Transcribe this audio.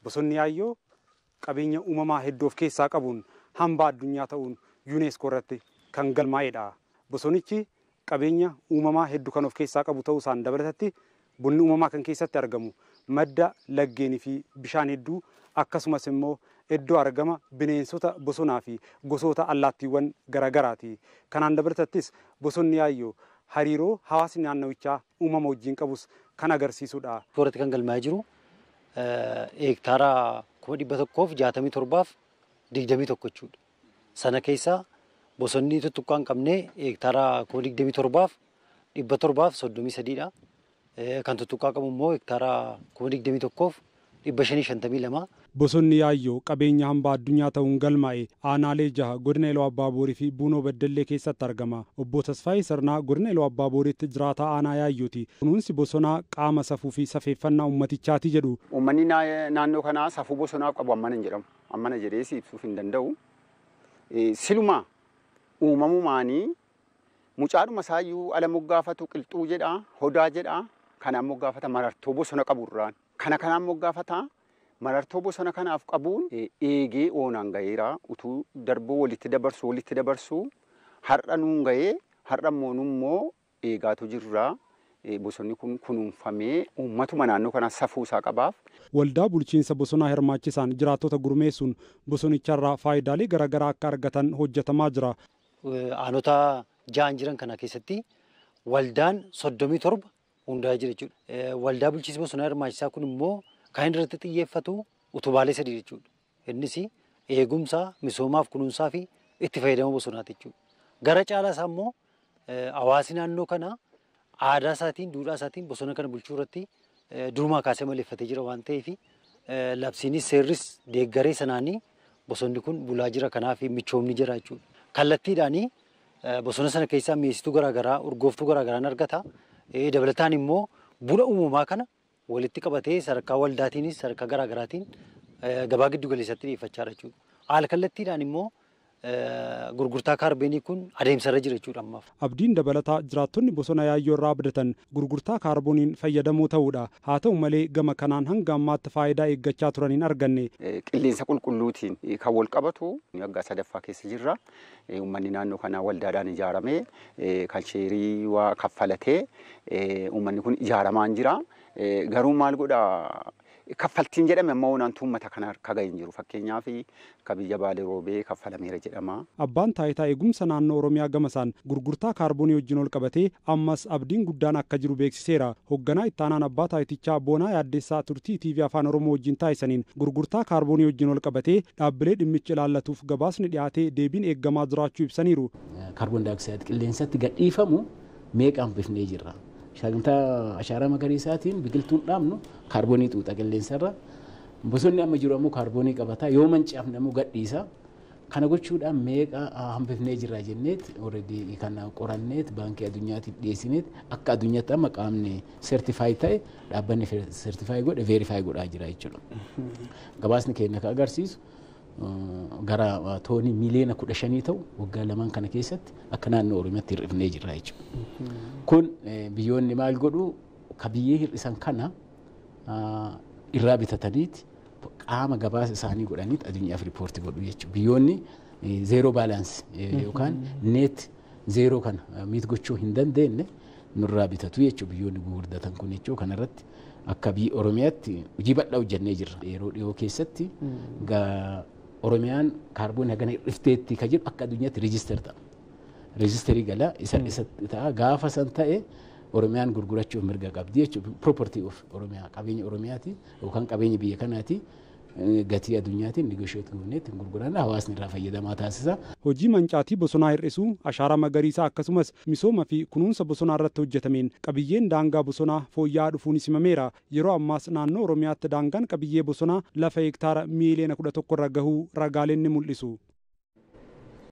Bosonni Yaayyoo qabeenya uumamaa hedduu of keessaa qabuun hambaa addunyaa ta'uun UNESCO irratti kan galmaa'edha. Bosonichi qabeenya uumamaa hedduu kan of keessaa qabu ta'uu isaan dabalatatti bunni uumamaa kan keessatti argamu madda laggeenii fi bishaan hedduu akkasumas immoo iddoo argama bineensota bosonaa fi gosoota allaattiiwwan garaagaraati. Kanaan dabalatattis bosonni Yaayyoo hariiroo hawaasni naannawichaa uumama wajjin qabus kan agarsiisudha. Toorratti kan galmaa'ee jiru hektaara 167,021 jechuudha. Sana keessaa bosonni tuttuqqaa hin qabne hektaara 27,733dha. Kan tuttuqqaa qabu immoo hektaara 21,552. Bosonni Yaayyoo qabeenya hambaa addunyaa ta'uun galmaa'e aanaalee jaha godina Iluu Abbaa Boorii fi Buunoo Beddellee keessatti argama. Obbo Tasfaayee Sirnaa godina Iluu Abbaa Booriitti jiraataa aanaa Yaayyooti. Kunuunsi bosonaa qaama safuu fi safeeffannaa uummatichaati jedhu. Uummanni naannoo kanaa safuu bosonaa qabu ammana hin jedhamu. Ammana jedhee si ibsuuf hin danda'u. Siluma uumamumaanii mucaadhuma isaayyuu ala moggaafatu qilxuu jedha, hodaa jedha. Kanaan moggaafata marartoo bosona qaburraan. Kana kanaan moggaafata marartoo bosona kanaaf qabuun eegee oonaan gaheera. Utuu darboo walitti dabarsu har'a nuun gahee har'a immoo nummoo eegaatu jirra. Bosonni kun kunuunfamee uummatuma naannoo kanaa safuu isaa qabaaf. Waldaa bulchiinsa bosonaa hirmaachisaan jiraattota gurmeessuun bosonicharraa faayidaalee garaagaraa akka argatan hojjetamaa jira. Aanota ja'an jiran kana keessatti waldaan 37 hundaa'ee jira jechuudha. Waldaa bulchiinsa bosonaa hirmaachisaa kun immoo kan inni irratti xiyyeeffatu utubaalee sadii jechuudha. Innis eegumsa, misoomaaf kunuunsaa fi itti fayyadama bosonaati jechuudha. Gara caalaa isaa immoo hawaasni naannoo kanaa aadaa isaatiin, duudhaa isaatiin bosona kana bulchuu irratti durumaa kaasee maleeffatee jira waan ta'eef labsiinis seerris deeggaree sanaanii bosonni kun bulaa jira, kanaaf michoomni jira jechuudha. Kallattiidhaanii bosona sana keessaa mi'eessituu garaagaraa, urgooftuu garaagaraan argata. Dabalataan immoo buna uumamaa kana walitti qabatee sadarkaa waldaatiinis sadarkaa garaagaraatiin gabaa giddu galeessatti dhiyeeffachaa jira jechuudha. Haala kallattiidhaan immoo gurgurtaa kaarbeenii kun adeemsarra jira jechuudha ammaaf. Abdiin dabalataa jiraattonni bosona Yaayyoo irraa abdatan gurgurtaa kaarbooniin fayyadamoo ta'uudha. Haa ta'u malee gama kanaan hanga ammaatti faayidaa eeggachaa turan hin arganne. Qilleensa qulqulluutiin kan wal qabatu waggaa sadaffaa keessa jirra. Uummanni naannoo kanaa waldaadhaan ijaaramee kan sheerii waa kaffalatee uummanni kun ijaaramaan jira. Garuu maal godhaa kaffaltiin jedhame amma oonaan uummata kana harka ga'ee hin jiru. Fakkeenyaaf akka biyya Baalee Roobee kaffalameera jedhama. Abbaan taayitaa eegumsa naannoo Oromiyaa gamasaan gurgurtaa kaarboonii wajjin ol qabatee ammas abdiin guddaan akka jiru beeksiseera. Hoogganaa ittaanaan abbaa taayitichaa Boonaa Yaaddeessaa turtii TV Afaan Oromoo wajjin taasisaniin gurgurtaa kaarboonii wajjin ol qabatee dhaabbilee dhimmicha ilaallatuuf gabaasni dhiyaatee deebiin eeggamaa jiraachuu ibsaniiru. Kaarboon daayoksayid qilleensatti gadhiifamu meeqa hambifnee jirra. Sagantaa ashaaraa magariisaatiin biqiltuun dhaabnu kaarboonii xuuxa qilleensarra. Bosonni amma jiru ammoo kaarboonii qabata. Yoo mancaafne ammoo gadhiisa. Kana gochuudhaan meeqa hambifnee jirra jenneet already kana qoranneet baankii addunyaatiif dhiyeessineet akka addunyaatti amma qaamni seertifaayi ta'e dhaabbanni seertifaayi godhe veerifaayi godhaa jira jechuudha. Gabaasni keenya kan agarsiisu gara toonii miliyoona 15 ta'u waggaa lamaan kana keessatti akka naannoo Oromiyaatti hir'ifnee jirra jechuudha. Kun biyyoonni maal godhu ka biyyee hir'isan kana irraa bitataniiti qaama gabaasa isaanii godhaniiti addunyaaf riipoortii godhu jechuudha. Biyyoonni zeeroo baalaansi yookaan neet zeeroo kana miit gochuu hin dandeenye nurraa bitatu jechuudha biyyoonni gurguddatan kun jechuudha. Kanarratti akka biyya Oromiyaatti hojii bal'aa hojjennee jirra. Yeroo dhiyoo keessatti Oromiyaan kaarboonii hagana hir'ifteetti kan jedhu akka addunyaatti reejister ta'a. Reejisterii gala isa ta'a gaafa san ta'e Oromiyaan gurgurachuuf mirga qabdi jechuudha. Property of Oromiyaa qabeenya Oromiyaati yookaan qabeenya biyya kanaati. Gatii addunyaatiin negoosheet gooneetti gurguran hawaasni irraa fayyadamaa taasisa. Hojii mancaatii bosonaa hir'isuu, ashaaraa magariisaa akkasumas misooma fi kunuunsa bosonaa irratti hojjetameen qabiyyeen daangaa bosonaa fooyya'aa dhufuun himameera. Yeroo ammaas naannoo Oromiyaatti daangaan qabiyyee bosonaa lafa hektaara miiliyoona 11 irra gahuu ragaaleen ni mul'isu.